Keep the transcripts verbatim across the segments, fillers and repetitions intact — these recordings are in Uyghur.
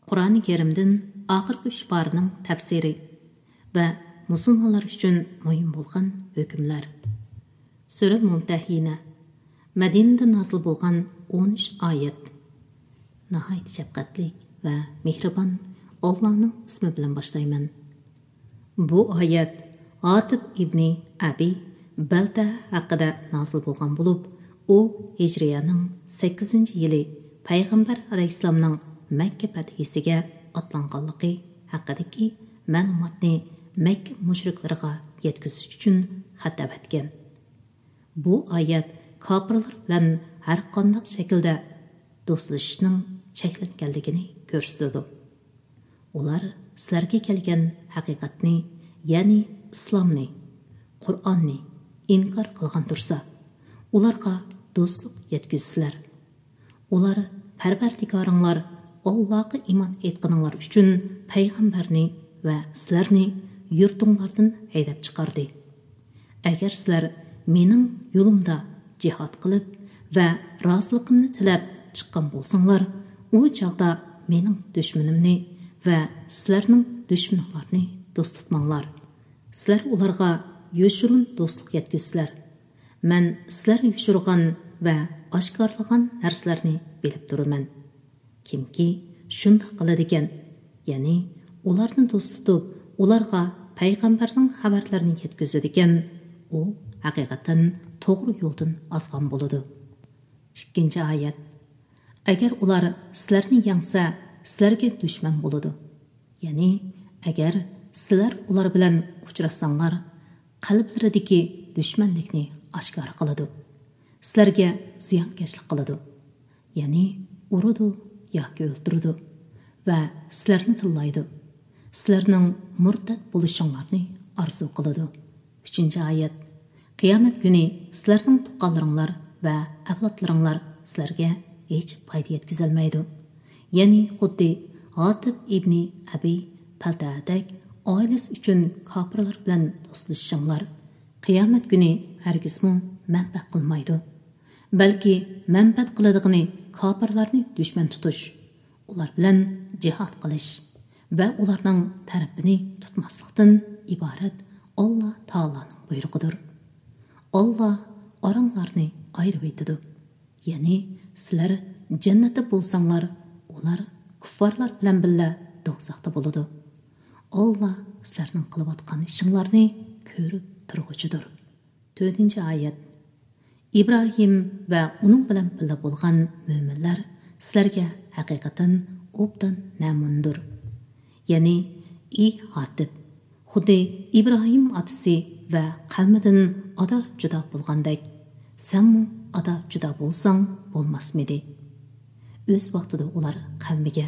قۇرئانى كەرىمدىن ئاخىرقى ئۈچ پارىنىڭ تەپسىرى ۋە مۇسۇلمانلار ئۈچۈن مۇھىم بولغان ھۆكۈملەر. سۈرە مۇمتەھىنە، مەدىنىدە نازىل بولغان ئون ئۈچ ئايەت. ناھايىتى شەپقەتلىك ۋە مېھرىبان ئاللانىڭ ئىسمى بىلەن باشلايمەن. بۇ ئايەت ھاتىب ئىبنى ئەبى بەلتە ھەققىدە نازىل بولغان بولۇپ، ئۇ ھىجرىيەنىڭ سەككىزىنچى يىلى پەيغەمبەر ئەلەيھىسسالامنىڭ مەككە پەتھىسىگە ئاتلانغانلىقى ھەققىدىكى مەلۇماتنى مەككە مۇشرىكلىرىغا يەتكۈزۈش ئۈچۈن خەت ئەۋەتكەن. بۇ ئايەت كاپىرلار بىلەن ھەرقانداق شەكىلدە دوستلىشىشنىڭ چەكلەنگەنلىكىنى كۆرسىتىدۇ. ئۇلار سىلەرگە كەلگەن ھەقىقەتنى، يەنى ئىسلامنى، قۇرئاننى ئىنكار قىلغان تۇرسا، ئۇلارغا دوستلۇق يەتكۈزىسىلەر. ئۇلار پەرۋەردىگارىڭلار ئاللاغا ئىمان ئېيتقىنىڭلار ئۈچۈن پەيغەمبەرنى ۋە سىلەرنى يۇرتۇڭلاردىن ھەيدەپ چىقاردى. ئەگەر سىلەر مېنىڭ يولۇمدا جىھاد قىلىپ ۋە رازىلىقىمنى تىلەپ چىققان بولساڭلار، ئۇ چاغدا مېنىڭ دۈشمىنىمنى ۋە سىلەرنىڭ دۈشمىنىڭلارنى دوست تۇتماڭلار. سىلەر ئۇلارغا يوشۇرۇن دوستلۇق يەتكۈزىسىلەر. مەن سىلەر يوشۇرغان ۋە ئاشكارىلىغان نەرسىلەرنى بىلىپ تۇرىمەن. كىمكى شۇنداق قىلىدىكەن، يەنى ئۇلارنى دوست تۇتۇپ، ئۇلارغا پەيغەمبەرنىڭ خەۋەرلىرىنى يەتكۈزىدىكەن، ئۇ ھەقىقەتەن توغرا يولدىن ئازغان بولىدۇ. ئىككىنچى ئايەت. ئەگەر ئۇلار سىلەرنى يەڭسە، سىلەرگە دۈشمەن بولىدۇ. يەنى ئەگەر سىلەر ئۇلار بىلەن ئۇچراشساڭلار، قەلبلىرىدىكى دۈشمەنلىكنى ئاشكارا قىلىدۇ. سىلەرگە زىيانكەشلىك قىلىدۇ. يەنى ئۇرىدۇ ياكى ئۆلتۈرىدۇ ۋە سىلەرنى تىللايدۇ. سىلەرنىڭ مۇرتەت بولۇشۇڭلارنى ئارزۇ قىلىدۇ. ئۈچىنچى ئايەت. قىيامەت كۈنى سىلەرنىڭ تۇغقانلىرىڭلار ۋە ئەۋلادلىرىڭلار سىلەرگە ھېچ پايدا يەتكۈزەلمەيدۇ. يەنى خۇددى ھاتىب ئىبنى ئەبى پەلتەدەك ئائىلىسى ئۈچۈن كاپىرلار بىلەن دوستلىشىشىڭلار قىيامەت كۈنى ھەرگىزمۇ مەنپەئەت قىلمايدۇ. بەلكى مەنپەئەت قىلىدىغىنى كاپىرلارنى دۈشمەن تۇتۇش، ئۇلار بىلەن جىھاد قىلىش ۋە ئۇلارنىڭ تەرىپىنى تۇتماسلىقتىن ئىبارەت ئاللا تائالانىڭ بۇيرۇقىدۇر. ئاللا ئاراڭلارنى ئايرىۋېتىدۇ. يەنى سىلەر جەننەتتە بولساڭلار، ئۇلار كۇففارلار بىلەن بىللە دوزاختا بولىدۇ. ئاللا سىلەرنىڭ قىلىۋاتقان ئىشىڭلارنى كۆرۈپ تۇرغۇچىدۇر. تۆتىنچى ئايەت. ئىبراھىم ۋە ئۇنىڭ بىلەن بىللە بولغان مۆمىنلەر سىلەرگە ھەقىقەتەن ئوبدان نەمۇنىدۇر. يەنى، ئى ھاتىب، خۇددى ئىبراھىم ئاتىسى ۋە قەۋمىدىن ئادا جۇدا بولغاندەك، سەنمۇ ئادا جۇدا بولساڭ بولماسمىدى؟ ئۆز ۋاقتىدا ئۇلار قەۋمىگە،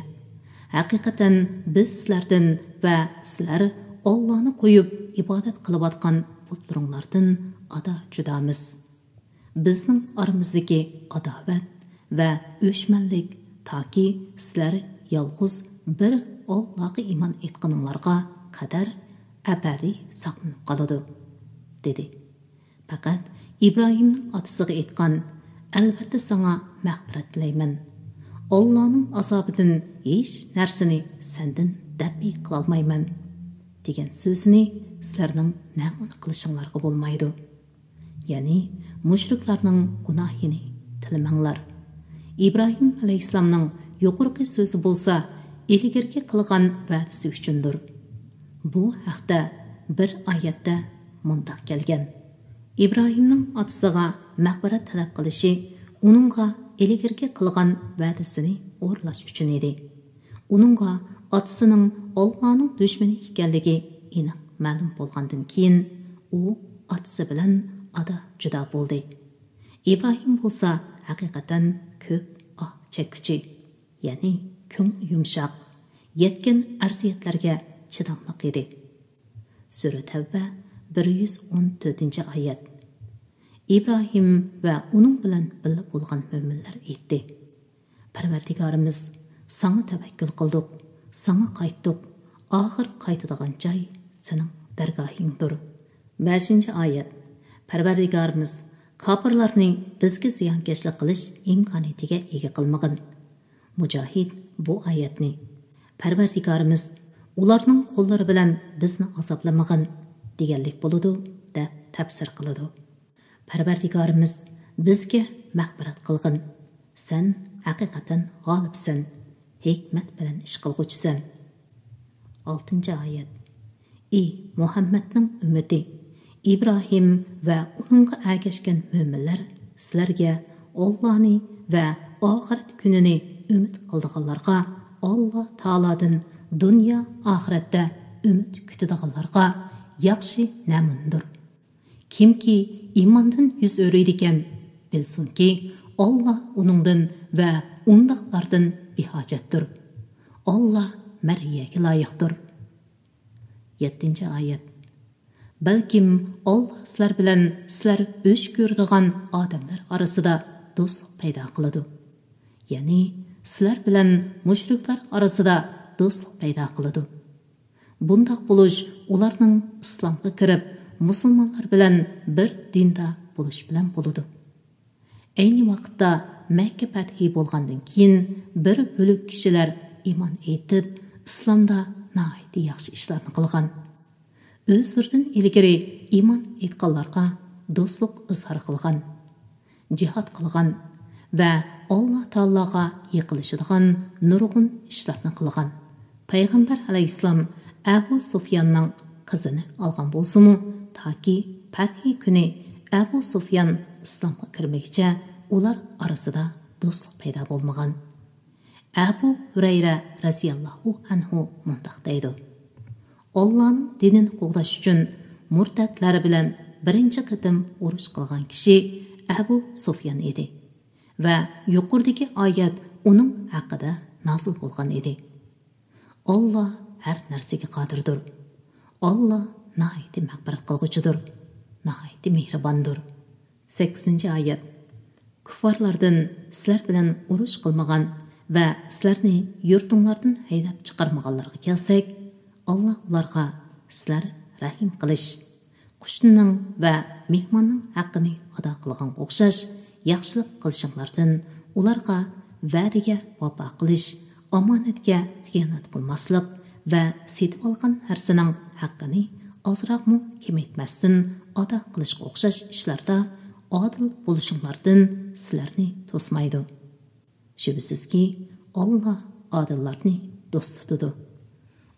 ھەقىقەتەن بىز سىلەردىن ۋە سىلەر ئاللانى قويۇپ ئىبادەت قىلىۋاتقان بۇتلىرىڭلاردىن ئادا جۇدامىز. بىزنىڭ ئارىمىزدىكى ئاداۋەت ۋە ئۆچمەنلىك تاكى سىلەر يالغۇز بىر ئاللاغا ئىمان ئېيتقىنىڭلارغا قەدەر ئەبەدىي ساقلىنىپ قالىدۇ، دېدى. پەقەت ئىبراھىمنىڭ ئاتىسىغا ئېيتقان، ئەلۋەتتە ساڭا مەغپىرەت تىلەيمەن، ئاللانىڭ ئازابىدىن ھېچ نەرسىنى سەندىن دەپئى قىلالمايمەن، دېگەن سۆزىنى سىلەرنىڭ نەمۇنە قىلىشىڭلارغا بولمايدۇ. يەنى مۇشرىكلارنىڭ گۇناھىنى تىلىمەڭلار. ئىبراھىم ئەلەيھىسسالامنىڭ يۇقىرىقى سۆزى بولسا ئىلگىرىكى قىلغان ۋەدىسى ئۈچۈندۇر. بۇ ھەقتە بىر ئايەتتە مۇنداق كەلگەن: ئىبراھىمنىڭ ئاتىسىغا مەغپىرەت تەلەپ قىلىشى ئۇنىڭغا ئىلگىرىكى قىلغان ۋەدىسىنى ئورۇنلاش ئۈچۈن ئىدى. ئۇنىڭغا ئاتىسىنىڭ ئاللانىڭ دۈشمىنى ئىكەنلىكى ئېنىق مەلۇم بولغاندىن كېيىن، ئۇ ئاتىسى بىلەن ئادا جۇدا بولدى. ئىبراھىم بولسا ھەقىقەتەن كۆپ ئاھ چەككۈچى، يەنى كۆڭلى يۇمشاق، يەتكەن ئەرزىيەتلەرگە چىداملىق ئىدى. سۈرە تەۋبە، بىر يۈز ئون تۆتىنچى ئايەت. ئىبراھىم ۋە ئۇنىڭ بىلەن بىللە بولغان مۆمىنلەر ئېيتتى: پەرۋەردىگارىمىز، ساڭا تەۋەككۈل قىلدۇق، ساڭا قايتتۇق، ئاخىر قايتىدىغان جاي سېنىڭ دەرگاھىڭدۇر. بەشىنچى ئايەت. پەرۋەردىگارىمىز، كاپىرلارنى بىزگە زىيانكەشلىك قىلىش ئىمكانىيىتىگە ئىگە قىلمىغىن. مۇجاھىد بۇ ئايەتنى، پەرۋەردىگارىمىز ئۇلارنىڭ قوللىرى بىلەن بىزنى ئازابلىمىغىن دېگەنلىك بولىدۇ، دەپ تەپسىر قىلىدۇ. پەرۋەردىگارىمىز بىزگە مەغپىرەت قىلغىن. سەن ھەقىقەتەن غالىبسەن، ھېكمەت بىلەن ئىش قىلغۇچىسەن. ئالتىنچى ئايەت. ئى مۇھەممەدنىڭ ئۈممىتى، ئىبراھىم ۋە ئۇنىڭغا ئەگەشكەن مۆمىنلەر سىلەرگە ئاللانى ۋە ئاخىرەت كۈنىنى ئۈمىد قىلىدىغانلارغا، ئاللا تائالادىن دۇنيا ئاخىرەتتە ئۈمىد كۈتىدىغانلارغا ياخشى نەمۇنىدۇر. كىمكى ئىماندىن يۈز ئۆرۈيدىكەن، بىلسۇنكى، ئاللا ئۇنىڭدىن ۋە ئۇنداقلاردىن بىھاجەتتۇر. ئاللا مەرھىيەگە لايىقتۇر. يەتتىنچى ئايەت. بەلكىم ئاللا سىلەر بىلەن سىلەر ئۆچ كۆرىدىغان ئادەملەر ئارىسىدا دوستلۇق پەيدا قىلىدۇ. يەنى سىلەر بىلەن مۇشرىكلار ئارىسىدا دوستلۇق پەيدا قىلىدۇ. بۇنداق بولۇش ئۇلارنىڭ ئىسلامغا كىرىپ، مۇسۇلمانلار بىلەن بىر دىندا بولۇش بىلەن بولىدۇ. ئەينى ۋاقىتتا مەككە پەتھى بولغاندىن كېيىن، بىر بۆلەك كىشىلەر ئىمان ئېيتىپ، ئىسلامدا ناھايىتى ياخشى ئىشلارنى قىلغان. ئۆزلىرىدىن ئىلگىرى ئىمان ئېيتقانلارغا دوستلۇق ئىزھار قىلغان، جىھاد قىلغان ۋە ئاللا تائالاغا يېقىنلىشىدىغان نۇرغۇن ئىشلارنى قىلغان. پەيغەمبەر ئەلەيھىسسالام ئەبۇ سۇفياننىڭ قىزىنى ئالغان بولسىمۇ، تاكى پەتھى كۈنى ئەبۇ سۇفيان ئىسلامغا كىرمىگىچە ئۇلار ئارىسىدا دوستلۇق پەيدا بولمىغان. ئەبۇ ھۈرەيرە رەزىياللاھۇ ئەنھۇ مۇنداق دەيدۇ: ئاللانىڭ دىنىنى قوغداش ئۈچۈن مۇرتەتلەر بىلەن بىرىنچى قېتىم ئۇرۇش قىلغان كىشى ئەبۇ سۇفيان ئىدى ۋە يۇقىرىدىكى ئايەت ئۇنىڭ ھەققىدە نازىل بولغان ئىدى. ئاللا ھەر نەرسىگە قادىردۇر. ئاللا ناھايىتى مەغپىرەت قىلغۇچىدۇر، ناھايىتى مېھرىباندۇر. سەككىزىنچى ئايەت. كۇففارلاردىن سىلەر بىلەن ئۇرۇش قىلمىغان ۋە سىلەرنى يۇرتۇڭلاردىن ھەيدەپ چىقارمىغانلارغا كەلسەك، ئاللا ئۇلارغا سىلەر رەھىم قىلىش، قوشنىنىڭ ۋە مېھماننىڭ ھەققىنى ئادا قىلغانغا ئوخشاش ياخشىلىق قىلىشىڭلاردىن، ئۇلارغا ۋەدىگە ۋاپا قىلىش، ئامانەتكە خىيانەت قىلماسلىق ۋە سېتىۋالغان نەرسىنىڭ ھەققىنى ئازراقمۇ كېمەيتمەستىن ئادا قىلىشقا ئوخشاش ئىشلاردا ئادىل بولۇشۇڭلاردىن سىلەرنى توسمايدۇ. شۈبھىسىزكى، ئاللا ئادىللارنى دوست تۇتىدۇ.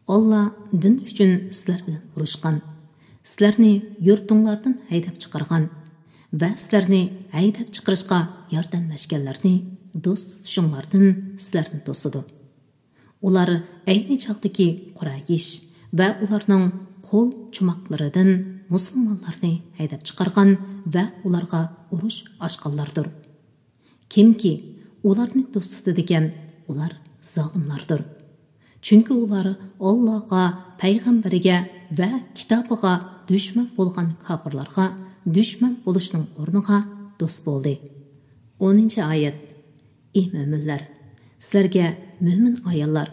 ئاللا دىن ئۈچۈن سىلەر بىلەن ئۇرۇشقان، سىلەرنى يۇرتۇڭلاردىن ھەيدەپ چىقارغان ۋە سىلەرنى ھەيدەپ چىقىرىشقا ياردەملەشكەنلەرنى دوست تۇتۇشۇڭلاردىن سىلەرنى توسىدۇ. ئۇلار ئەينى چاغدىكى قۇرەيش ۋە ئۇلارنىڭ قول چوماقلىرىدىن مۇسۇلمانلارنى ھەيدەپ چىقارغان ۋە ئۇلارغا ئۇرۇش ئاچقانلاردۇر. كىمكى ئۇلارنى دوست تۇتىدىكەن، ئۇلار زالىملاردۇر. چۈنكى ئۇلار ئاللاغا، پەيغەمبىرىگە ۋە كىتابىغا دۈشمەن بولغان كاپىرلارغا دۈشمەن بولۇشنىڭ ئورنىغا دوست بولدى. ئونىنچى ئايەت. ئى مۆمىنلەر! سىلەرگە مۆمىن ئاياللار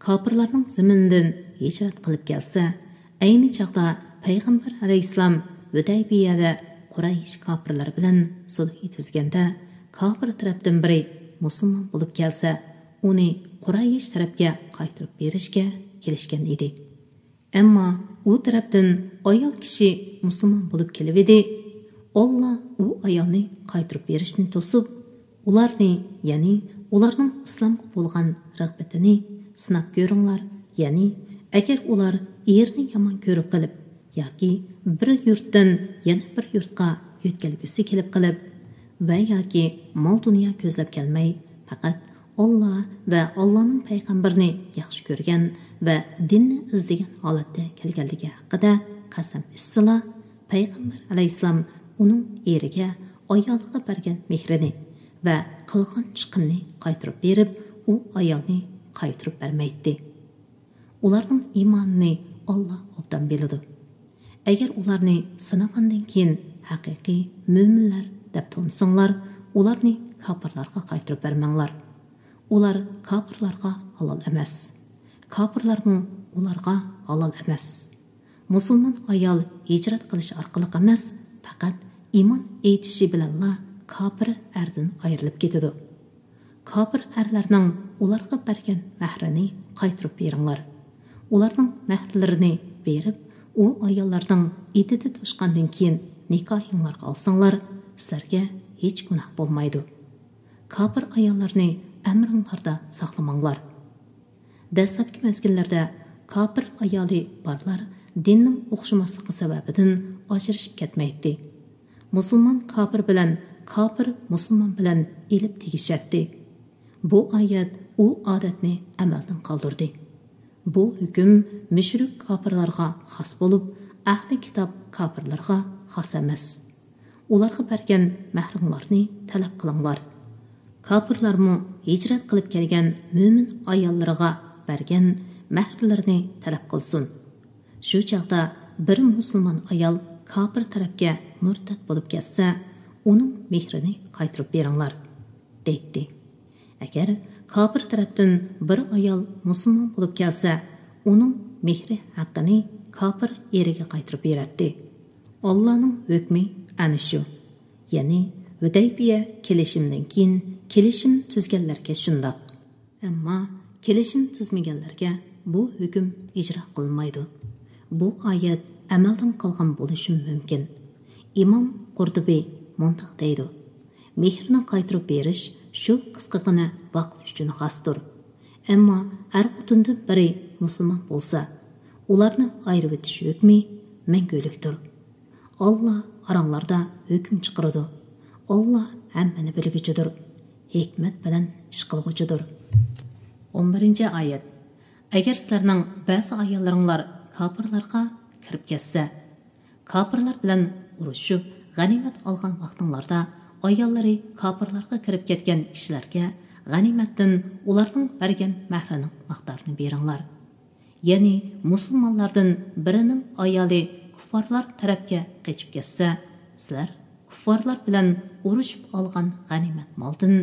كاپىرلارنىڭ زېمىنىدىن ھىجرەت قىلىپ كەلسە، ئەينى چاغدا پەيغەمبەر ئەلەيھىسسالام ھۇدەيبىيەدە قۇرەيش كاپىرلىرى بىلەن سۇلھى تۈزگەندە، كاپىر تەرەپتىن بىرى مۇسۇلمان بولۇپ كەلسە، ئۇنى قۇرەيش تەرەپكە قايتۇرۇپ بېرىشكە كېلىشكەن ئىدى. ئەمما ئۇ تەرەپتىن ئايال كىشى مۇسۇلمان بولۇپ كېلىۋىدى. ئاللا ئۇ ئايالنى قايتۇرۇپ بېرىشنى توسۇپ، ئۇلارنى، يەنى ئۇلارنىڭ ئىسلامغا بولغان رىغبىتىنى سىناپ كۆرۈڭلار، يەنى ئەگەر ئۇلار ئېرىنى يامان كۆرۈپ قېلىپ ياكى بىر يۇرتتىن يەنە بىر يۇرتقا يۆتكەلگۈسى كېلىپ قېلىپ ۋە ياكى مال-دۇنيا كۆزلەپ كەلمەي، پەقەت ئاللا ۋە ئاللانىڭ پەيغەمبىرىنى ياخشى كۆرگەن ۋە دىننى ئىزدىگەن ھالەتتە كەلگەنلىكى ھەققىدە قەسەم ئىچسىلا، پەيغەمبەر ئەلەيھىسسالام ئۇنىڭ ئېرىگە، ئايالىغا بەرگەن مېھرىنى ۋە قىلغان چىقىمنى قايتۇرۇپ بېرىپ، ئۇ ئايالنى قايتۇرۇپ بەرمەيتتى. ئۇلارنىڭ ئىمانىنى ئاللا ئوبدان بىلىدۇ. ئەگەر ئۇلارنى سىنىغاندىن كېيىن ھەقىقىي مۆمىنلەر دەپ تونۇساڭلار، ئۇلارنى كاپىرلارغا قايتۇرۇپ بەرمەڭلار. ئۇلار كاپىرلارغا ھالال ئەمەس. كاپىرلارمۇ ئۇلارغا ھالال ئەمەس. مۇسۇلمان ئايال ھىجرەت قىلىش ئارقىلىق ئەمەس، پەقەت ئىمان ئېيتىشى بىلەنلا كاپىر ئەردىن ئايرىلىپ كېتىدۇ. كاپىر ئەرلەرنىڭ ئۇلارغا بەرگەن مەھرىنى قايتۇرۇپ بېرىڭلار. ئۇلارنىڭ مەھىرلىرىنى بېرىپ، ئۇ ئاياللارنىڭ ئىددىتى توشقاندىن كېيىن نىكاھىڭلارغا ئالساڭلار، سىلەرگە ھېچ گۇناھ بولمايدۇ. كاپىر ئاياللارنى ئەمرىڭلاردا ساقلىماڭلار. دەسلەپكى مەزگىللەردە كاپىر ئايالى بارلار دىننىڭ ئوخشىماسلىقى سەۋەبىدىن ئاجرىشىپ كەتمەيتتى. مۇسۇلمان كاپىر بىلەن كاپىر مۇسۇلمان بىلەن ئېلىپ تېگىشەتتى. بۇ ئايەت ئۇ ئادەتنى ئەمەلدىن قالدۇردى. بۇ ھۆكۈم مۈشرىك كاپىرلارغا خاس بولۇپ، ئەھلى كىتاب كاپىرلارغا خاس ئەمەس. ئۇلارغا بەرگەن مەھرىڭلارنى تەلەپ قىلىڭلار. كاپىرلارمۇ ھىجرەت قىلىپ كەلگەن مۆمىن ئاياللىرىغا بەرگەن مەھرىلىرىنى تەلەپ قىلسۇن. شۇ چاغدا بىر مۇسۇلمان ئايال كاپىر تەرەپكە مۇرتەت بولۇپ كەتسە، ئۇنىڭ مېھرىنى قايتۇرۇپ بېرىڭلار، دەيتتى. ئەگەر كاپىر تەرەپتىن بىر ئايال مۇسۇلمان بولۇپ كەلسە، ئۇنىڭ مېھرى ھەققىنى كاپىر ئېرىگە قايتۇرۇپ بېرەتتى. ئاللانىڭ ھۆكمى ئەنە شۇ. يەنى ھۈدەيبىيە كېلىشىمدىن كېيىن كېلىشىم تۈزگەنلەرگە شۇنداق. ئەمما كېلىشىم تۈزمىگەنلەرگە بۇ ھۆكۈم ئىجرا قىلىنمايدۇ. بۇ ئايەت ئەمەلدىن قالغان بولۇشىمۇ مۇمكىن. ئىمام قۇرتۇبى مۇنداق دەيدۇ: مېھىرنى قايتۇرۇپ بېرىش شۇ قىسقىغىنە ۋاقىت ئۈچۈن خاستۇر. ئەمما ئەر-خوتۇندىن بىرى مۇسۇلمان بولسا، ئۇلارنى ئايرىۋېتىش ھۆكمى مەڭگۈلۈكتۇر. ئاللا ئاراڭلاردا ھۆكۈم چىقىرىدۇ. ئاللا ھەممىنى بىلگۈچىدۇر، ھېكمەت بىلەن ئىش قىلغۇچىدۇر. ئون بىرىنچى ئايەت. ئەگەر سىلەرنىڭ بەزى ئاياللىرىڭلار كاپىرلارغا كىرىپ كەتسە، كاپىرلار بىلەن ئۇرۇشۇپ، غەنىيمەت ئالغان ۋاقتىڭلاردا ئاياللىرى كاپىرلارغا كىرىپ كەتكەن كىشىلەرگە غەنىيمەتتىن ئۇلارنىڭ بەرگەن مەھرىنىڭ مىقدارىنى بېرىڭلار. يەنى مۇسۇلمانلاردىن بىرىنىڭ ئايالى كۇففارلار تەرەپكە قېچىپ كەتسە، سىلەر كۇففارلار بىلەن ئۇرۇشۇپ ئالغان غەنىيمەت مالدىن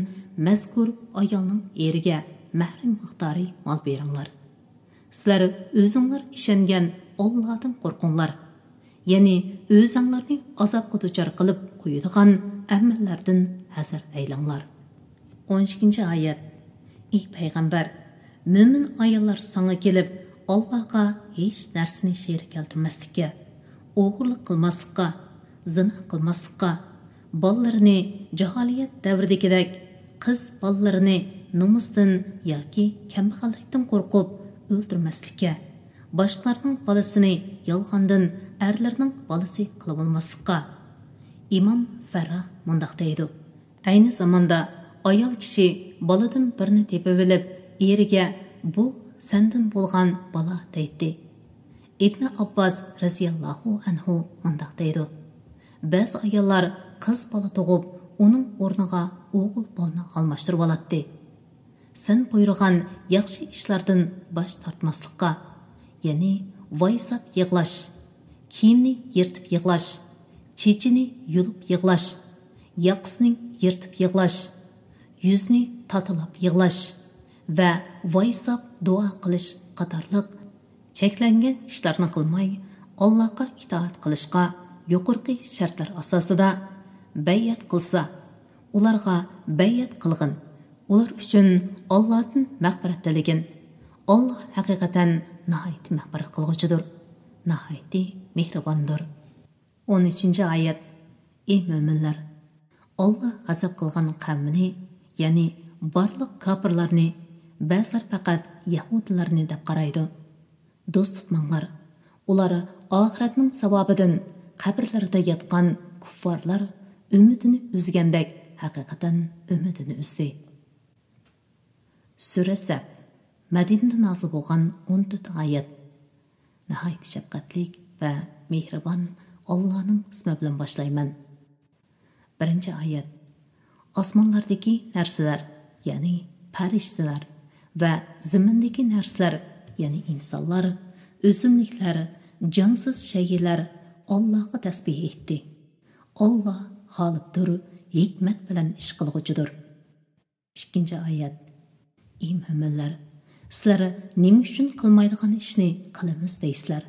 مەزكۇر ئايالنىڭ ئېرىگە مەھرى مىقدارى مال بېرىڭلار. سىلەر ئۆزۈڭلار ئىشەنگەن ئاللادىن قورقۇڭلار. يەنى ئۆزۈڭلارنى ئازابقا دۇچار قىلىپ قويىدىغان ئەمەللەردىن ھەزەر ئەيلەڭلار. ئون ئىككىنچى ئايەت. ئى پەيغەمبەر، مۆمىن ئاياللار ساڭا كېلىپ، ئاللاغا ھېچ نەرسىنى شېرىك كەلتۈرمەسلىككە، ئوغرىلىق قىلماسلىققا، زىنا قىلماسلىققا، بالىلىرىنى جاھىلىيەت دەۋرىدىكىدەك قىز بالىلىرىنى نومۇستىن ياكى كەمبەغەللىكتىن قورقۇپ ئۆلتۈرمەسلىككە، باشقىلارنىڭ بالىسىنى يالغاندىن ئەرلىرىنىڭ بالىسى قىلىۋالماسلىققا. ئىمام فەررا مۇنداق دەيدۇ: ئەينى زاماندا ئايال كىشى بالىدىن بىرنى تېپىۋېلىپ، ئېرىگە، «بۇ سەندىن بولغان بالا» دەيتتى. ئىبنى ئابباس رەزىياللاھۇ ئەنھۇ مۇنداق دەيدۇ: بەزى ئاياللار قىز بالا تۇغۇپ، ئۇنىڭ ئورنىغا ئوغۇل بالىنى ئالماشتۇرۇۋالاتتى. سەن بۇيرۇغان ياخشى ئىشلاردىن باش تارتماسلىققا، يەنى ۋايساپ يىغلاش، كىيىمنى يىرتىپ يىغلاش، چېچىنى يۇلۇپ يىغلاش، ياقىسىنى يىرتىپ يىغلاش، يۈزنى تاتىلاپ يىغلاش ۋە ۋايساپ دۇئا قىلىش قاتارلىق چەكلەنگەن ئىشلارنى قىلماي، ئاللاغا ئىتائەت قىلىشقا يۇقىرىقى شەرتلەر ئاساسىدا بەيئەت قىلسا، ئۇلارغا بەيئەت قىلغىن، ئۇلار ئۈچۈن ئاللادىن مەغپىرەت تىلىگىن. ئاللا ھەقىقەتەن ناھايىتى مەغپىرەت قىلغۇچىدۇر، ناھايىتى مېھرىباندۇر. ئون ئۈچىنچى ئايەت. ئى مۆمىنلەر! ئاللا غەزەپ قىلغان قەۋمىنى، يەنى بارلىق كاپىرلارنى، بەزىلەر پەقەت يەھۇدىيلارنى دەپ قارايدۇ. دوست تۇتماڭلار. ئۇلار ئاخىرەتنىڭ ساۋابىدىن قەبرىلىرىدە ياتقان كۇففارلار ئۈمىدىنى ئۈزگەندەك ھەقىقەتەن ئۈمىدىنى ئۈزدى. سۈرە سەب، مەدىنىدە نازىل بولغان ئون تۆت ئايەت. ناھايىتى شەپقەتلىك ۋە مېھرىبان ئاللانىڭ ئىسمى بىلەن باشلايمەن. بىرىنچى ئايەت. ئاسمانلاردىكى نەرسىلەر، يەنى پەرىشتىلەر ۋە زېمىندىكى نەرسىلەر، يەنى ئىنسانلار، ئۆسۈملۈكلەر، جانسىز شەيئىلەر ئاللاغا تەسبىھ ئېيتتى. ئاللا غالىبتۇر، ھېكمەت بىلەن ئىش قىلغۇچىدۇر. ئىككىنچى ئايەت. ئى مۆمىنلەر! سىلەر نېمە ئۈچۈن قىلمايدىغان ئىشنى قىلىمىز دەيسىلەر؟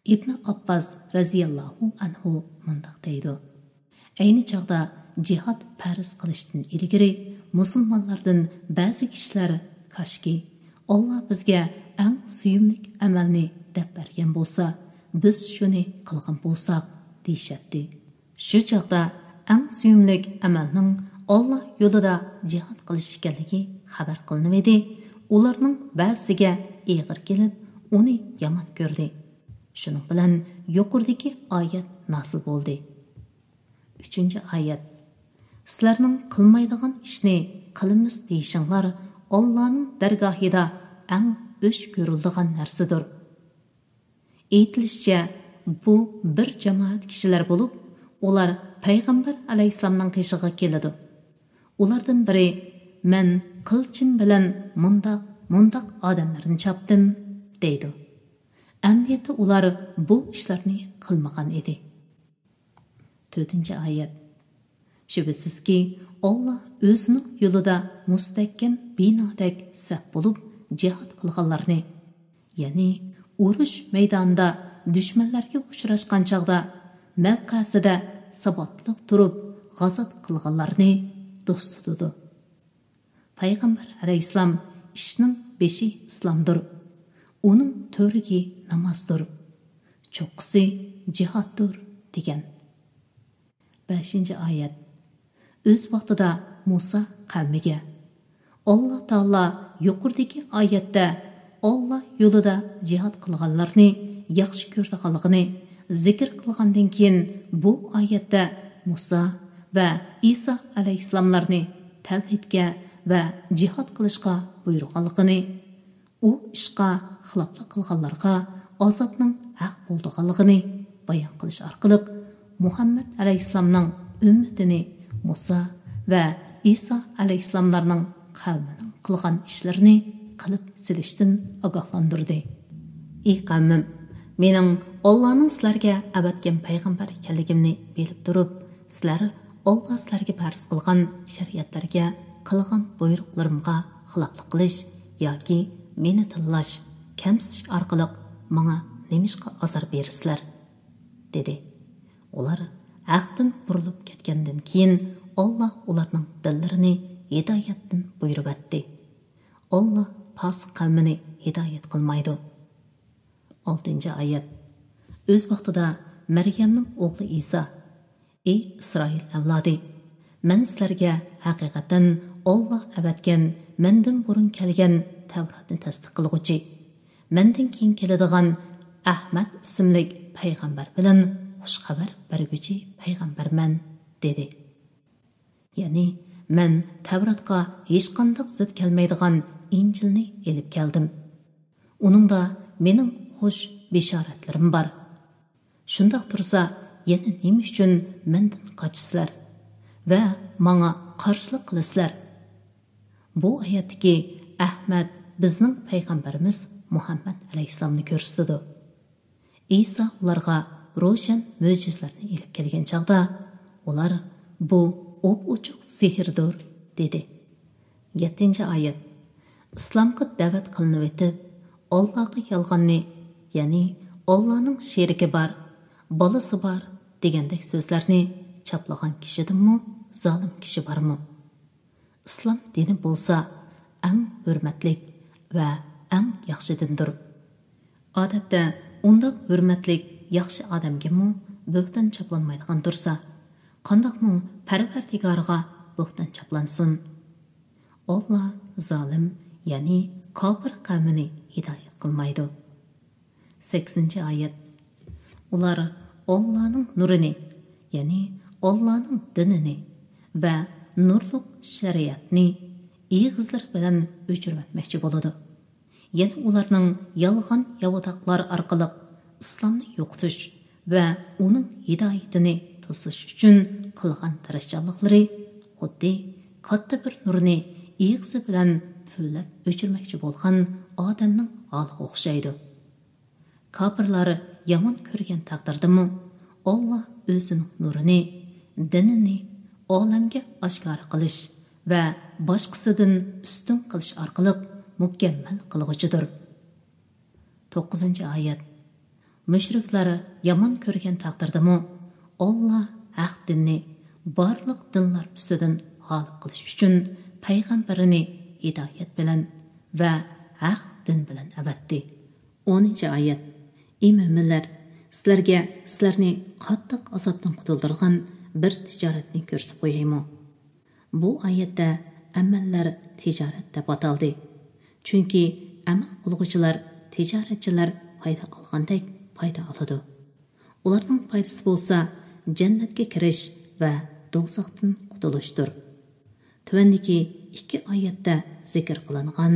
ئىبنى ئابباس رەزىياللاھۇ ئەنھۇ مۇنداق دەيدۇ: ئەينى چاغدا جىھاد پەرز قىلىشتىن ئىلگىرى مۇسۇلمانلاردىن بەزى كىشىلەر، كاشكى، ئاللا بىزگە ئەڭ سۆيۈملۈك ئەمەلنى دەپ بەرگەن بولسا، بىز شۇنى قىلغان بولساق، دېيىشەتتى. شۇ چاغدا ئەڭ سۆيۈملۈك ئەمەلنىڭ ئاللا يولىدا جىھاد قىلىش ئىكەنلىكى خەۋەر قىلىنىۋىدى. ئۇلارنىڭ بەزىسىگە ئېغىر كېلىپ، ئۇنى يامان كۆردى. شۇنىڭ بىلەن يۇقىرىدىكى ئايەت نازىل بولدى. ئۈچىنچى ئايەت. سىلەرنىڭ قىلمايدىغان ئىشنى قىلىمىز دېيىشىڭلار ئاللانىڭ دەرگاھىدا ئەڭ ئۆچ كۆرۈلىدىغان نەرسىدۇر. ئېيتىلىشىچە، بۇ بىر جامائەت كىشىلەر بولۇپ، ئۇلار پەيغەمبەر ئەلەيھىسسالامنىڭ قېشىغا كېلىدۇ. ئۇلاردىن بىرى، مەن قىلچىم بىلەن مۇنداق، مۇنداق ئادەملەرنى چاپتىم، دەيدۇ. ئەمەلىيەتتە ئۇلار بۇ ئىشلارنى قىلمىغان ئىدى. تۆتىنچى ئايەت. شۈبھىسىزكى، ئاللا ئۆزىنىڭ يولىدا مۇستەھكەم بىنادەك سەپ بولۇپ جىھاد قىلغانلارنى، يەنى ئۇرۇش مەيدانىدا دۈشمەنلەرگە ئۇچراشقان چاغدا مەۋقەسىدە ساباتلىق تۇرۇپ غازات قىلغانلارنى دوست تۇتىدۇ. پەيغەمبەر ئەلەيھىسسالام، ئىشنىڭ بېشى ئىسلامدۇر، ئۇنىڭ تۈۋرۈكى نامازدۇر، چوققىسى جىھادتۇر، دېگەن. بەشىنچى ئايەت. ئۆز ۋاقتىدا مۇسا قەۋمىگە، ئاللا تائالا يۇقىرىدىكى ئايەتتە ئاللا يولىدا جىھاد قىلغانلارنى ياخشى كۆرىدىغانلىقىنى زىكىر قىلغاندىن كېيىن، بۇ ئايەتتە مۇسا ۋە ئىسا ئەلەيھىسسالاملارنى تەۋھىدكە ۋە جىھاد قىلىشقا بۇيرۇغانلىقىنى، ئۇ ئىشقا خىلاپلىق قىلغانلارغا ئازابنىڭ ھەق بولىدىغانلىقىنى بايان قىلىش ئارقىلىق، مۇھەممەد ئەلەيھىسسالامنىڭ ئۈممىتىنى مۇسا ۋە ئىسا ئەلەيھىسسالاملارنىڭ قەۋمىنىڭ قىلغان ئىشلىرىنى قىلىپ سېلىشتىن ئاگاھلاندۇردى. ئى قەۋمىم، مېنىڭ ئاللانىڭ سىلەرگە ئەۋەتكەن پەيغەمبەر ئىكەنلىكىمنى بىلىپ تۇرۇپ، سىلەر ئاللا سىلەرگە پەرز قىلغان شەرىئەتلەرگە، قىلغان بۇيرۇقلىرىمغا خىلاپلىق قىلىش ياكى مېنى تىللاش، كەمسىتىش ئارقىلىق ماڭا نېمىشقا ئازار بېرىسىلەر؟ دېدى. ئۇلار ھەقتىن بۇرۇلۇپ كەتكەندىن كېيىن، ئاللا ئۇلارنىڭ دىللىرىنى ھىدايەتتىن بۇيرۇۋەتتى. ئاللا پاسىق قەۋمىنى ھىدايەت قىلمايدۇ. ئالتىنچى ئايەت. ئۆز ۋاقتىدا مەريەمنىڭ ئوغلى ئىسا، ئى ئىسرائىل ئەۋلادى، مەن سىلەرگە ھەقىقەتەن ئاللا ئەۋەتكەن مەندىن بۇرۇن كەلگەن تەۋراتنى تەستىق قىلغۇچى، مەندىن كېيىن كېلىدىغان ئەھمەد ئىسىملىك پەيغەمبەر بىلەن خۇش خەۋەر بەرگۈچى پەيغەمبەرمەن، دېدى. يەنى، مەن تەۋراتقا ھېچقانداق زىت كەلمەيدىغان ئىنجىلنى ئېلىپ كەلدىم. ئۇنىڭدا مېنىڭ خۇش بېشارەتلىرىم بار. شۇنداق تۇرسا، يەنە نېمە ئۈچۈن مەندىن قاچىسىلەر ۋە ماڭا قارشىلىق قىلىسىلەر؟ بۇ ئايەتتىكى ئەھمەد بىزنىڭ پەيغەمبىرىمىز مۇھەممەد ئەلەيھىسسالامنى كۆرسىتىدۇ. ئىسا ئۇلارغا روشەن مۆجىزىلەرنى ئېلىپ كەلگەن چاغدا، ئۇلار، بۇ ئوپئوچۇق سېھىردۇر، دېدى. يەتتىنچى ئايەت. ئىسلامغا دەۋەت قىلىنىۋېتىپ، ئاللاغا يالغاننى، يەنى ئاللانىڭ شېرىكى بار، بالىسى بار دېگەندەك سۆزلەرنى چاپلىغان كىشىدىنمۇ زالىم كىشى بارمۇ؟ ئىسلام دىنى بولسا ئەڭ ھۆرمەتلىك ۋە ئەڭ ياخشى دىندۇر. ئادەتتە ئۇنداق ھۆرمەتلىك، ياخشى ئادەمگىمۇ بۆھتان چاپلانمايدىغان تۇرسا، قانداقمۇ پەرۋەردىگارىغا بۆھتان چاپلانسۇن؟ ئاللا زالىم، يەنى كاپىر قەۋمىنى ھىدايەت قىلمايدۇ. سەككىزىنچى ئايەت. ئۇلار ئاللانىڭ نۇرىنى، يەنى ئاللانىڭ دىنىنى ۋە نۇرلۇق شەرىئەتنى ئېغىزلىرى بىلەن ئۆچۈرۈۋەتمەكچى بولىدۇ. يەنە ئۇلارنىڭ يالغان ياۋىداقلار ئارقىلىق ئىسلامنى يوقىتىش ۋە ئۇنىڭ ھىدايىتىنى توسۇش ئۈچۈن قىلغان تىرىشچانلىقلىرى خۇددى كاتتا بىر نۇرنى ئېغىزى بىلەن پۈۋلەپ ئۆچۈرمەكچى بولغان ئادەمنىڭ ھالىغا ئوخشايدۇ. كاپىرلار يامان كۆرگەن تەقدىردىمۇ، ئاللا ئۆزىنىڭ نۇرىنى، دىنىنى ئالەمگە ئاشكارا قىلىش ۋە باشقىسىدىن ئۈستۈن قىلىش ئارقىلىق مۇكەممەل قىلغۇچىدۇر. توققۇزىنچى ئايەت. مۇشرىكلار يامان كۆرگەن تەقدىردىمۇ، ئاللا ھەق دىننى بارلىق دىنلار ئۈستىدىن غالىب قىلىش ئۈچۈن پەيغەمبىرىنى ھىدايەت بىلەن ۋە ھەق دىن بىلەن ئەۋەتتى. ئونىنچى ئايەت. ئى مۆمىنلەر، سىلەرگە سىلەرنى قاتتىق ئازابتىن قۇتۇلدۇرىدىغان بىر تىجارەتنى كۆرسىتىپ قويايمۇ؟ بۇ ئايەتتە ئەمەللەر تىجارەت دەپ ئاتالدى. چۈنكى ئەمەل قىلغۇچىلار تىجارەتچىلەر پايدا ئالغاندەك پايدا ئالىدۇ. ئۇلارنىڭ پايدىسى بولسا جەننەتكە كىرىش ۋە دوزاختىن قۇتۇلۇشتۇر. تۆۋەندىكى ئىككى ئايەتتە زىكىر قىلىنغان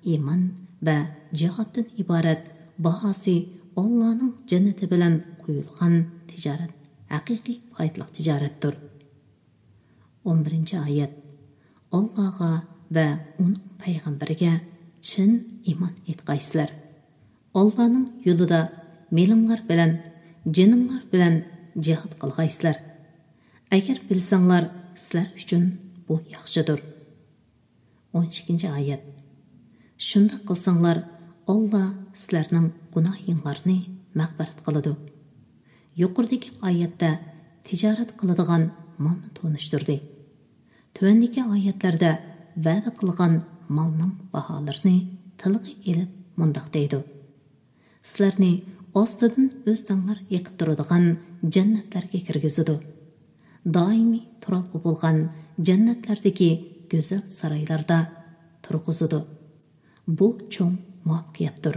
ئىمان ۋە جىھادتىن ئىبارەت باھاسى ئاللانىڭ جەننىتى بىلەن قويۇلغان تىجارەت ھەقىقىي پايدىلىق تىجارەتتۇر. ئون بىرىنچى ئايەت. ئاللاغا ۋە ئۇنىڭ پەيغەمبىرىگە چىن ئىمان ئېيتقايسىلەر. ئاللانىڭ يولىدا مېلىڭلار بىلەن، جېنىڭلار بىلەن جىھاد قىلغايسىلەر. ئەگەر بىلسەڭلار، سىلەر ئۈچۈن بۇ ياخشىدۇر. ئون ئىككىنچى ئايەت. شۇنداق قىلساڭلار، ئاللا سىلەرنىڭ گۇناھىڭلارنى مەغپىرەت قىلىدۇ. يۇقىرىدىكى ئايەتتە تىجارەت قىلىدىغان مالنى تونۇشتۇردى. تۆۋەندىكى ئايەتلەردە ۋەدە قىلغان مالنىڭ باھالىرىنى تىلغا ئېلىپ مۇنداق دەيدۇ: سىلەرنى ئاستىدىن ئۆستەڭلار ئېقىپ تۇرىدىغان جەننەتلەرگە كىرگۈزىدۇ. دائىمىي تۇرالغۇ بولغان جەننەتلەردىكى گۈزەل سارايلاردا تۇرغۇزىدۇ. بۇ چوڭ مۇۋەپپەقىيەتتۇر.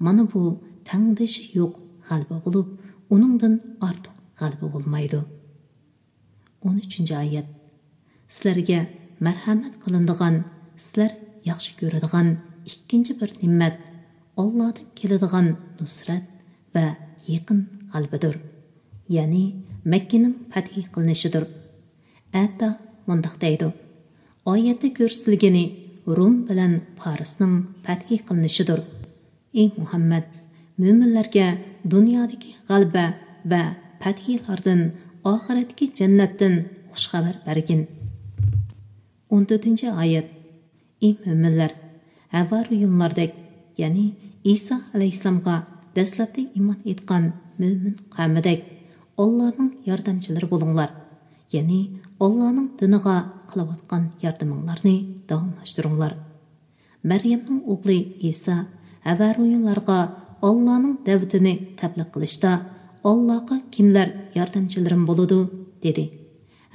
مانا بۇ تەڭدىشى يوق غەلىبە بولۇپ، ئۇنىڭدىن ئارتۇق غەلىبە بولمايدۇ. ئون ئۈچىنچى ئايەت. سىلەرگە مەرھەمەت قىلىنىدىغان، سىلەر ياخشى كۆرىدىغان ئىككىنچى بىر نېمەت، ئاللادىن كېلىدىغان نۇسرەت ۋە يېقىن غەلىبىدۇر. يەنى مەككىنىڭ پەتھى قىلىنىشىدۇر. ئەتا مۇنداق دەيدۇ: ئايەتتە كۆرسىتىلگىنى روم بىلەن پارسنىڭ پەتھى قىلىنىشىدۇر. ئى مۇھەممەد، مۆمىنلەرگە دۇنيادىكى غەلىبە ۋە پەتھىلاردىن، ئاخىرەتتىكى جەننەتتىن خۇش خەۋەر بەرگىن. ئون تۆتىنچى ئايەت. ئى مۆمىنلەر، ھەۋارىيۇنلاردەك، يەنى ئىسا ئەلەيھىسسالامغا دەسلەپتە ئىمان ئېيتقان مۆمىن قەۋمىدەك، ئاللانىڭ ياردەمچىلىرى بولۇڭلار، يەنى ئاللانىڭ دىنىغا قىلىۋاتقان ياردىمىڭلارنى داۋاملاشتۇرۇڭلار. مەريەمنىڭ ئوغلى ئىسا ھەۋارىيۇنلارغا ئاللانىڭ دەۋىتىنى تەبلىغ قىلىشتا، ئاللاغا كىملەر ياردەمچىلىرىم بولىدۇ؟ دېدى.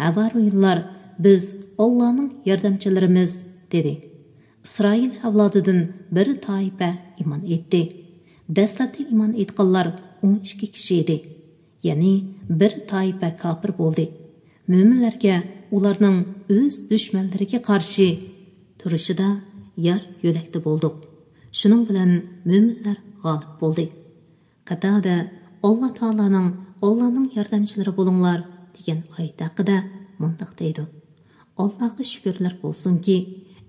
ھەۋارىيۇنلار، بىز ئاللانىڭ ياردەمچىلىرىمىز، دېدى. ئىسرائىل ئەۋلادىدىن بىر تائىپە ئىمان ئېيتتى. دەسلەپتە ئىمان ئېيتقانلار ئون ئىككى كىشى ئىدى. يەنى بىر تائىپە كاپىر بولدى. مۆمىنلەرگە ئۇلارنىڭ ئۆز دۈشمەنلىرىگە قارشى تۇرۇشىدا يار يۆلەكتە بولدۇق. شۇنىڭ بىلەن مۆمىنلەر غالىب بولدى. قەتادە، ئاللا تائالانىڭ، ئاللانىڭ ياردەمچىلىرى بولۇڭلار دېگەن ئايەت ھەققىدە مۇنداق دەيدۇ: ئاللاغا شۈكۈرلەر بولسۇنكى،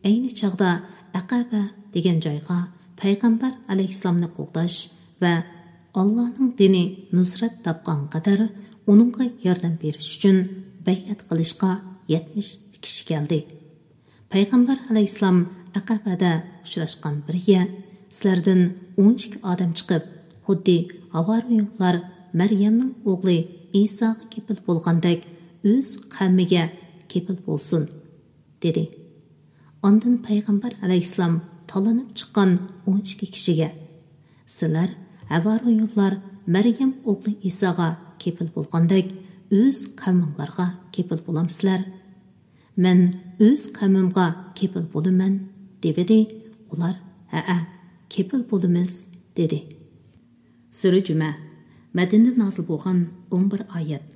ئەينى چاغدا ئەقەبە دېگەن جايغا پەيغەمبەر ئەلەيھىسسالامنى قوغداش ۋە ئاللانىڭ دىنى نۇسرەت تاپقان قەدەر ئۇنىڭغا ياردەم بېرىش ئۈچۈن بەيئەت قىلىشقا يەتمىش كىشى كەلدى. پەيغەمبەر ئەلەيھىسسالام ئەقەبەدە ئۇچراشقان بىرىگە، سىلەردىن ئون ئىككى ئادەم چىقىپ، خۇددى ھاۋارىيۇنلار مەريەمنىڭ ئوغلى ئىساغا كېپىل بولغاندەك، ئۆز قەۋمىگە كېپىل بولسۇن، دېدى. ئاندىن پەيغەمبەر ئەلەيھىسسالام تاللىنىپ چىققان ئون ئىككى كىشىگە، سىلەر ھەۋارىيۇنلار مەريەم ئوغلى ئىساغا كېپىل بولغاندەك، ئۆز قەۋمىڭلارغا كېپىل بولامسىلەر؟ مەن ئۆز قەۋمىمغا كېپىل بولىمەن، دېۋىدى. ئۇلار، ھەئە، كېپىل بولىمىز، دېدى. سۈرە جۈمە، مەدىنىدە نازىل بولغان ئون بىر ئايەت.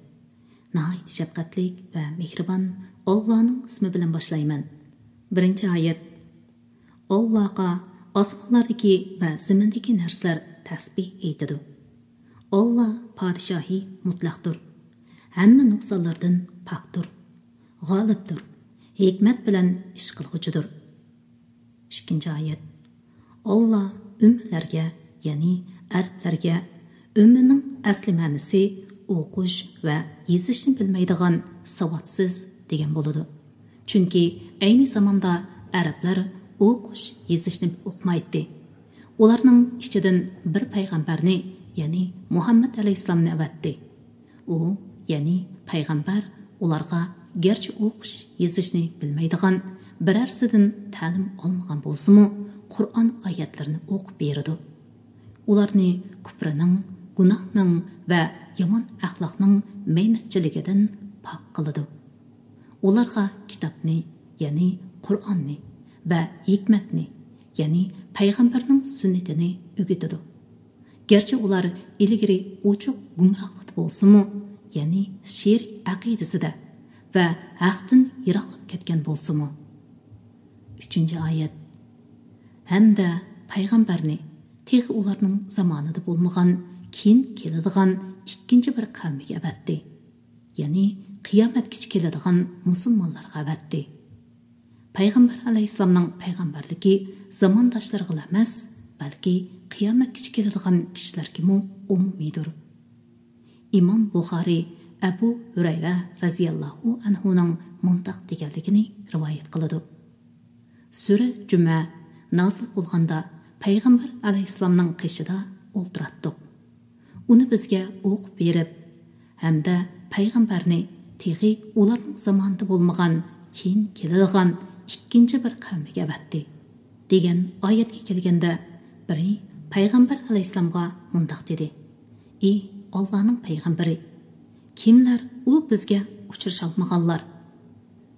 ناھايىتى شەپقەتلىك ۋە مېھرىبان ئاللانىڭ ئىسمى بىلەن باشلايمەن. بىرىنچى ئايەت. ئاللاغا ئاسمانلاردىكى ۋە زېمىندىكى نەرسىلەر تەسبىھ ئېيتىدۇ. ئاللا پادىشاھى مۇتلەقتۇر. ھەممە نۇقسانلاردىن پاكتۇر. غالىبتۇر. ھېكمەت بىلەن ئىش قىلغۇچىدۇر. ئىككىنچى ئايەت. ئاللا ئۈممىلەرگە، يەنى ئەرەبلەرگە، ئۈممىنىڭ ئەسلى مەنىسى ئوقۇش ۋە يېزىشنى بىلمەيدىغان ساۋاتسىز دېگەن بولىدۇ. چۈنكى ئەينى زاماندا ئەرەبلەر ئوقۇش يېزىشنى ئۇقمايتتى. ئۇلارنىڭ ئىچىدىن بىر پەيغەمبەرنى، يەنى مۇھەممەد ئەلەيھىسسالامنى ئەۋەتتى. ئۇ، يەنى پەيغەمبەر ئۇلارغا گەرچە ئوقۇش يېزىشنى بىلمەيدىغان، بىرەرسىدىن تەلىم ئالمىغان بولسىمۇ، قۇرئان ئايەتلىرىنى ئوقۇپ بېرىدۇ. ئۇلارنى كۇپرىنىڭ، گۇناھنىڭ ۋە يامان ئەخلاقنىڭ مەينەتچىلىكىدىن پاك قىلىدۇ. ئۇلارغا كىتابنى، يەنى قۇرئاننى ۋە ھېكمەتنى، يەنى پەيغەمبەرنىڭ سۈننىتىنى ئۆگىتىدۇ. گەرچە ئۇلار ئىلگىرى ئوچۇق گۇمراھلىقتا بولسىمۇ، يەنى شېرىك ئەقىدىسىدە ۋە ھەقتىن يىراقلاپ كەتكەن بولسىمۇ. ئۈچىنچى ئايەت. ھەمدە پەيغەمبەرنى تېخى ئۇلارنىڭ زامانىدا بولمىغان، كېيىن كېلىدىغان ئىككىنچى بىر قەۋمگە ئەۋەتتى. يەنى قىيامەتكىچە كېلىدىغان مۇسۇلمانلارغا ئەۋەتتى. پەيغەمبەر ئەلەيھىسسالامنىڭ پەيغەمبەرلىكى زامانداشلىرىغىلا ئەمەس، بەلكى قىيامەتكىچە كېلىدىغان كىشىلەرگىمۇ ئومۇمىيدۇر. ئىمام بۇخارىي ئەبۇ ھۈرەيرە رەزىياللاھۇ ئەنھۇنىڭ مۇنداق دېگەنلىكىنى رىۋايەت قىلىدۇ: سۈرە جۈمە نازىل بولغاندا، پەيغەمبەر ئەلەيھىسسالامنىڭ قېشىدا ئولتۇراتتۇق. ئۇنى بىزگە ئوقۇپ بېرىپ، ھەمدە پەيغەمبەرنى تېخى ئۇلارنىڭ زامانىدا بولمىغان، كېيىن كېلىدىغان ئىككىنچى بىر قەۋمگە ئەۋەتتى، دېگەن ئايەتكە كەلگەندە، بىرى پەيغەمبەر ئەلەيھىسسالامغا مۇنداق دېدى: ئى ئاللانىڭ پەيغەمبىرى، كىملەر ئۇ بىزگە ئۇچرىشالمىغانلار؟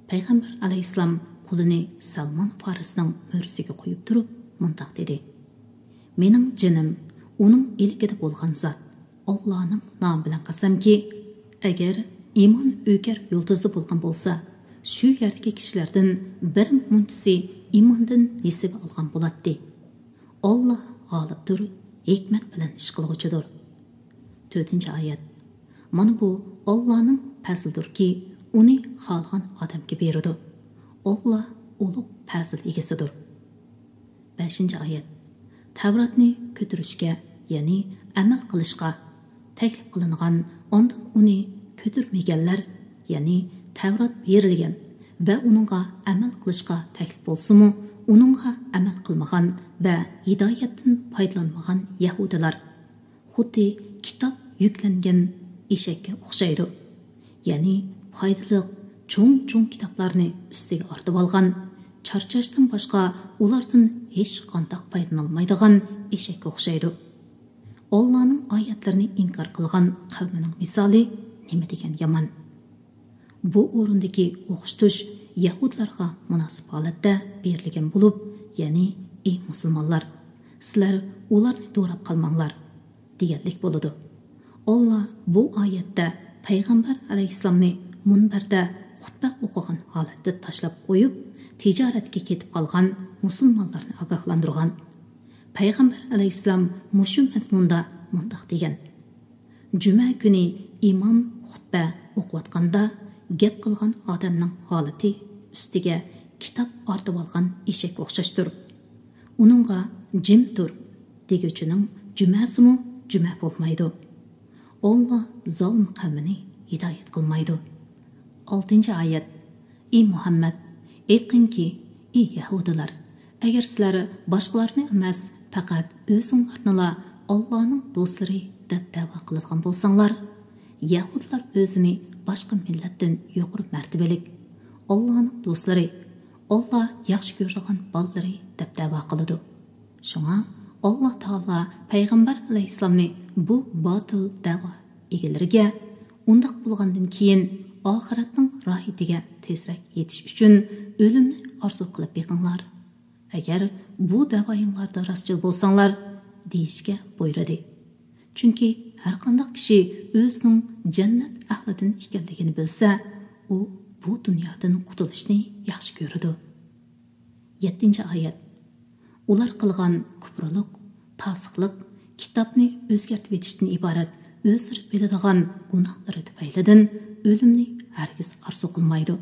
پەيغەمبەر ئەلەيھىسسالام قولىنى سالمان فارىسنىڭ مۈرىسىگە قويۇپ تۇرۇپ مۇنداق دېدى: مېنىڭ جېنىم ئۇنىڭ ئىلكىدە بولغان زات، ئاللانىڭ نامى بىلەن قەسەمكى، ئەگەر ئىمان ئۆكەر يۇلتۇزدا بولغان بولسا، شۇ يەردىكى كىشىلەردىن بىر مۇنچىسى ئىماندىن نېسىۋە ئالغان بولاتتى. ئاللا غالىبتۇر، ھېكمەت بىلەن ئىش قىلغۇچىدۇر. تۆتىنچى ئايەت. مانا بۇ ئاللانىڭ پەزلىدۇركى، ئۇنى خالىغان ئادەمگە بېرىدۇ. ئاللا ئۇلۇغ پەزىل ئىگىسىدۇر. بەشىنچى ئايەت. تەۋراتنى كۆتۈرۈشكە، يەنى ئەمەل قىلىشقا تەكلىپ قىلىنغان، ئاندىن ئۇنى كۆتۈرمىگەنلەر، يەنى تەۋرات بېرىلگەن ۋە ئۇنىڭغا ئەمەل قىلىشقا تەكلىپ بولسىمۇ، ئۇنىڭغا ئەمەل قىلمىغان ۋە ھىدايەتتىن پايدىلانمىغان يەھۇدىيلار خۇددى كىتاب يۈكلەنگەن ئېشەككە ئوخشايدۇ. يەنى پايدىلىق چوڭ-چوڭ كىتابلارنى ئۈستىگە ئارتىۋالغان، چارچاشتىن باشقا ئۇلاردىن ھېچقانداق پايدىلىنالمايدىغان ئېشەككە ئوخشايدۇ. ئاللانىڭ ئايەتلىرىنى ئىنكار قىلغان قەۋمىنىڭ مىسالى نېمە دېگەن يامان! بۇ ئورۇندىكى ئوخشىتىش يەھۇدىيلارغا مۇناسىپ ھالەتتە بېرىلگەن بولۇپ، يەنى، ئى مۇسۇلمانلار، سىلەر ئۇلارنى دوراپ قالماڭلار، دېگەنلىك بولىدۇ. ئاللا بۇ ئايەتتە پەيغەمبەر ئەلەيھىسسالامنى مۇنبەردە خۇتبە ئوقۇغان ھالەتتە تاشلاپ قويۇپ، تىجارەتكە كېتىپ قالغان مۇسۇلمانلارنى ئاگاھلاندۇرغان. پەيغەمبەر ئەلەيھىسسالام مۇشۇ مەزمۇندا مۇنداق دېگەن: جۈمە كۈنى ئىمام خۇتبە ئوقۇۋاتقاندا گەپ قىلغان ئادەمنىڭ ھالىتى ئۈستىگە كىتاب ئارتىۋالغان ئېشەككە ئوخشاشتۇر. ئۇنىڭغا جىم تۇر دېگۈچىنىڭ جۈمەسىمۇ جۈمە بولمايدۇ. ئاللا زالىم قەۋمىنى ھىدايەت قىلمايدۇ. ئالتىنچى ئايەت. ئى مۇھەممەد، ئېيتقىنكى، ئى يەھۇدىيلار، ئەگەر سىلەر باشقىلارنى ئەمەس، پەقەت ئۆزۈڭلارنىلا ئاللانىڭ دوستلىرى دەپ دەۋا قىلىدىغان بولساڭلار، يەھۇدىيلار ئۆزىنى باشقا مىللەتتىن يۇقىرى مەرتىۋىلىك، ئاللانىڭ دوستلىرى، ئاللا ياخشى كۆرىدىغان بالىلىرى دەپ دەۋا قىلىدۇ. شۇڭا ئاللا تائالا پەيغەمبەر ئەلەيھىسسالامنى بۇ باتىل دەۋا ئىگىلىرىگە، ئۇنداق بولغاندىن كېيىن ئاخىرەتنىڭ راھىتىگە تېزرەك يېتىش ئۈچۈن ئۆلۈمنى ئارزۇ قىلىپ بېقىڭلار. ئەگەر بۇ دەۋايىڭلاردا راستچىل بولساڭلار، دېيىشكە بۇيرۇدى. چۈنكى ھەرقانداق كىشى ئۆزىنىڭ جەننەت ئەھلىدىن ئىكەنلىكىنى بىلسە، ئۇ بۇ دۇنيادىن قۇتۇلۇشنى ياخشى كۆرىدۇ. يەتتىنچى ئايەت. ئۇلار قىلغان كۇپرىلىق، پاسىقلىق، كىتابنى ئۆزگەرتىۋېتىشتىن ئىبارەت ئۆزلىرى بىلىدىغان گۇناھلىرى تۈپەيلىدىن ئۆلۈمنى ھەرگىز ئارزۇ قىلمايدۇ.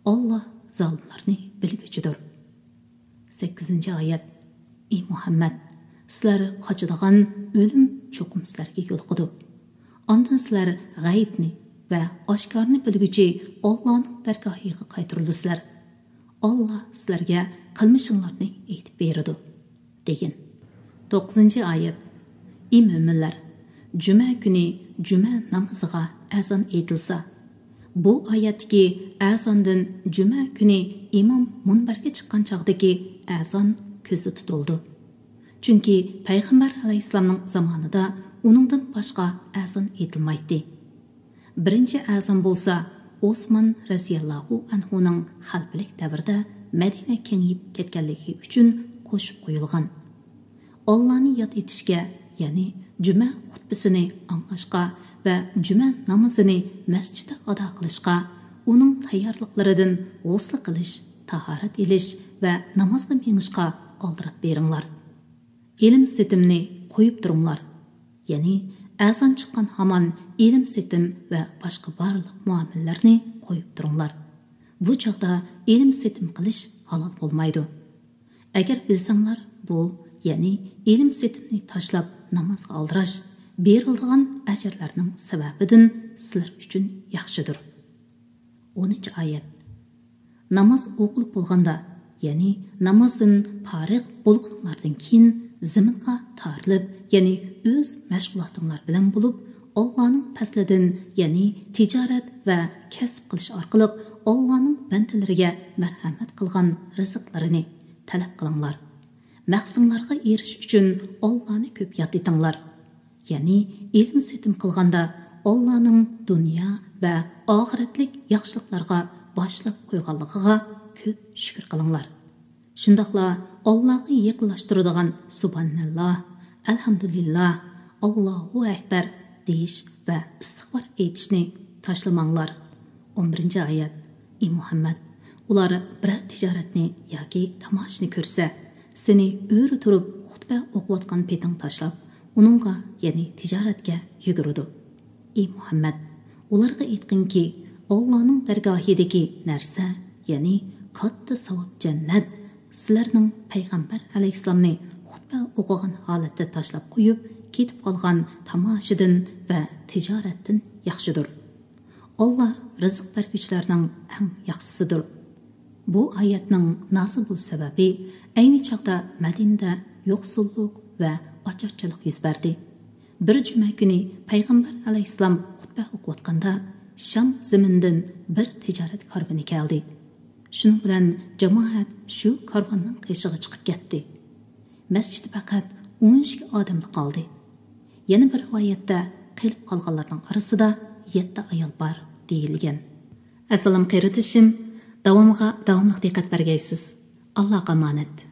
ئاللا زالىملارنى بىلگۈچىدۇر. سەككىزىنچى ئايەت. ئى مۇھەممەد، سىلەر قاچىدىغان ئۆلۈم چوقۇم سىلەرگە يولۇقىدۇ. ئاندىن سىلەر غەيىبنى ۋە ئاشكارىنى بىلگۈچى ئاللانىڭ دەرگاھىغا قايتۇرۇلىسىلەر. ئاللا سىلەرگە قىلمىشىڭلارنى ئېيتىپ بېرىدۇ، دېگىن. توققۇزىنچى ئايەت. ئى مۆمىنلەر، جۈمە كۈنى جۈمە نامىزىغا ئەزان ئېيتىلسا، بۇ ئايەتتىكى ئەزاندىن جۈمە كۈنى ئىمام مۇنبەرگە چىققان چاغدىكى ئەزان كۆزدە تۇتۇلىدۇ. چۈنكى پەيغەمبەر ئەلەيھىسسالامنىڭ زامانىدا ئۇنىڭدىن باشقا ئەزان ئېيتىلمايتتى. بىرىنچى ئەزان بولسا ئوسمان رەزىياللاھۇ ئەنھۇنىڭ خەلپىلىك دەۋرىدە مەدىنە كېڭىيىپ كەتكەنلىكى ئۈچۈن قوشۇپ قويۇلغان. ئاللانى ياد ئېتىشكە، يەنى جۈمە خۇتبىسىنى ئاڭلاشقا ۋە جۈمە نامىزىنى مەسچىتتە ئادا قىلىشقا، ئۇنىڭ تەييارلىقلىرىدىن غۇسلى قىلىش، تاھارەت ئېلىش ۋە نامازغا مېڭىشقا ئالدىراپ بېرىڭلار. ئېلىم سېتىمنى قويۇپ تۇرۇڭلار. يەنى ئەزان چىققان ھامان ئېلىم سېتىم ۋە باشقا بارلىق مۇئامىلىلەرنى قويۇپ تۇرۇڭلار. بۇ چاغدا ئېلىم سېتىم قىلىش ھالال بولمايدۇ. ئەگەر بىلسەڭلار، بۇ، يەنى ئېلىم سېتىمنى تاشلاپ نامازغا ئالدىراش، بېرىلىدىغان ئەجىرلەرنىڭ سەۋەبىدىن سىلەر ئۈچۈن ياخشىدۇر. ئونىنچى ئايەت. ناماز ئوقۇلۇپ بولغاندا، يەنى نامازدىن پارىغ بولغىنىڭلاردىن كېيىن زېمىنغا تارىلىپ، يەنى ئۆز مەشغۇلاتىڭلار بىلەن بولۇپ، ئاللانىڭ پەزلىدىن، يەنى تىجارەت ۋە كەسىپ قىلىش ئارقىلىق ئاللانىڭ بەندىلىرىگە مەرھەمەت قىلغان رىزىقلىرىنى تەلەپ قىلىڭلار. مەقسىتىڭلارغا ئېرىشىش ئۈچۈن ئاللانى كۆپ ياد ئېتىڭلار. يەنى ئېلىم سېتىم قىلغاندا ئاللانىڭ دۇنيا ۋە ئاخىرەتلىك ياخشىلىقلارغا باشلاپ قويغانلىقىغا كۆپ شۈكۈر قىلىڭلار. شۇنداقلا ئاللاغا يېقىنلاشتۇرىدىغان سۇبھانەللا، ئەلھەمدۇلىللا، ئاللاھۇ ئەكبەر دېيىش ۋە ئىستىغپار ئېيتىشنى تاشلىماڭلار. ئون بىرىنچى ئايەت. ئى مۇھەممەد، ئۇلار بىرەر تىجارەتنى ياكى تاماشىنى كۆرسە، سېنى ئۆرە تۇرۇپ خۇتبە ئوقۇۋاتقان پېتىڭ تاشلاپ، ئۇنىڭغا، يەنى تىجارەتكە يۈگۈرىدۇ. ئى مۇھەممەد، ئۇلارغا ئېيتقىنكى، ئاللانىڭ دەرگاھىدىكى نەرسە، يەنى كاتتا ساۋاب جەننەت، سىلەرنىڭ پەيغەمبەر ئەلەيھىسسالامنى خۇتبە ئوقۇغان ھالەتتە تاشلاپ قويۇپ كېتىپ قالغان تاماشىدىن ۋە تىجارەتتىن ياخشىدۇر. ئاللا رىزىق بەرگۈچىلەرنىڭ ئەڭ ياخشىسىدۇر. بۇ ئايەتنىڭ نازىل بولۇش سەۋەبى، ئەينى چاغدا مەدىنىدە يوقسۇللۇق ۋە ئاچارچىلىق يۈز بەردى. بىر جۈمە كۈنى پەيغەمبەر ئەلەيھىسسالام خۇتبە ئوقۇۋاتقاندا، شام زېمىنىدىن بىر تىجارەت كارۋىنى كەلدى. شۇنىڭ بىلەن جامائەت شۇ كارۋاننىڭ قېشىغا چىقىپ كەتتى. مەسچىتتە پەقەت ئون ئىككى ئادەملا قالدى. يەنە بىر رىۋايەتتە، قېلىپ قالغانلارنىڭ ئارىسىدا يەتتە ئايال بار، دېيىلگەن. ئەسسالام قېرىندىشىم، داۋامىغا داۋاملىق دىققەت بەرگەيسىز. ئاللاغا ئامانەت.